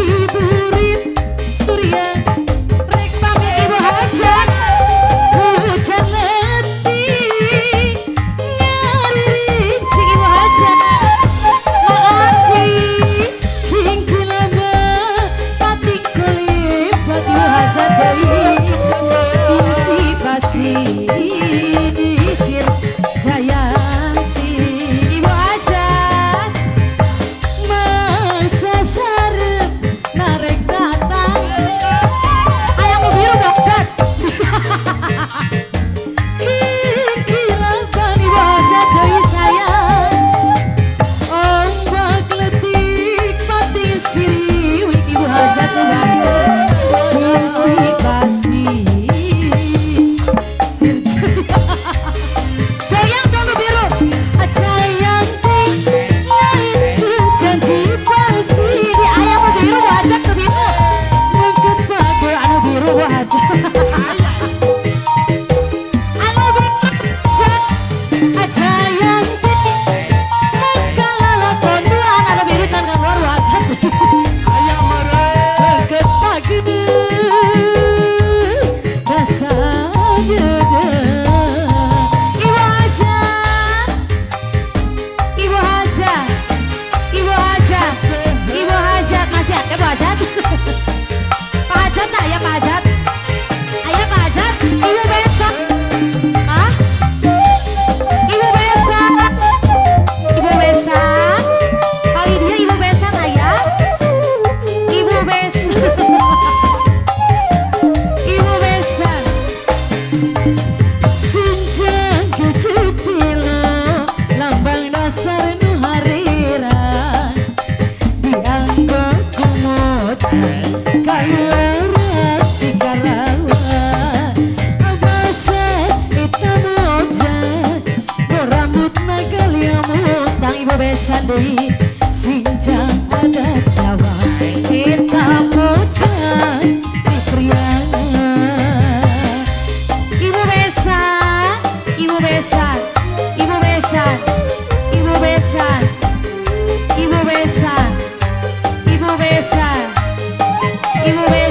Ciburit Surya rek pamit Ibu Hajat hujan letih ngarincing Ibu Hajat Maati hingkilana pati kulipat Ibu Hajat deui si pasisir Jayanti Ibu Hajat masa sarep narek datang ayam biru dong Jat. Kikilaban Ibu Hajat deui sayang ombak letik pati siriwik Ibu Hajat nu bager sisi pasisir. Goyang dong nu biru Jayanti itu janji pasti di ayam nu biru Bu Hajat nu biru mengket bager anu biru Bu Hajat anu biru Jayanti mengkalalakon anu biru can keluar Bu Hajat. Aya meureun. Mengket bager dasar Ibu Hajat, Ibu Hajat, Ibu Hajat, Ibu Hajat masih ada Bu Hajat? Pak Hajat tak ya Pak Hajat? Ayo Pak Hajat, Ibu Besan. Hah? Ibu Besan, Ibu Besan, kali dia Ibu Besan ayah, Ibu Besan, Ibu Besan. Sinjang kecetilo lambang dasar nu harira dianggo kumoca kaluaran ti Karawang abasa eta moja rambutna galiamutang Ibu Besan deui sinjang adat Jawa eta moja di Priangan. Ibu Besan, Ibu Besan, Ibu Besan, Ibu Besan, Ibu Besan, Ibu Besan, Ibu Besan.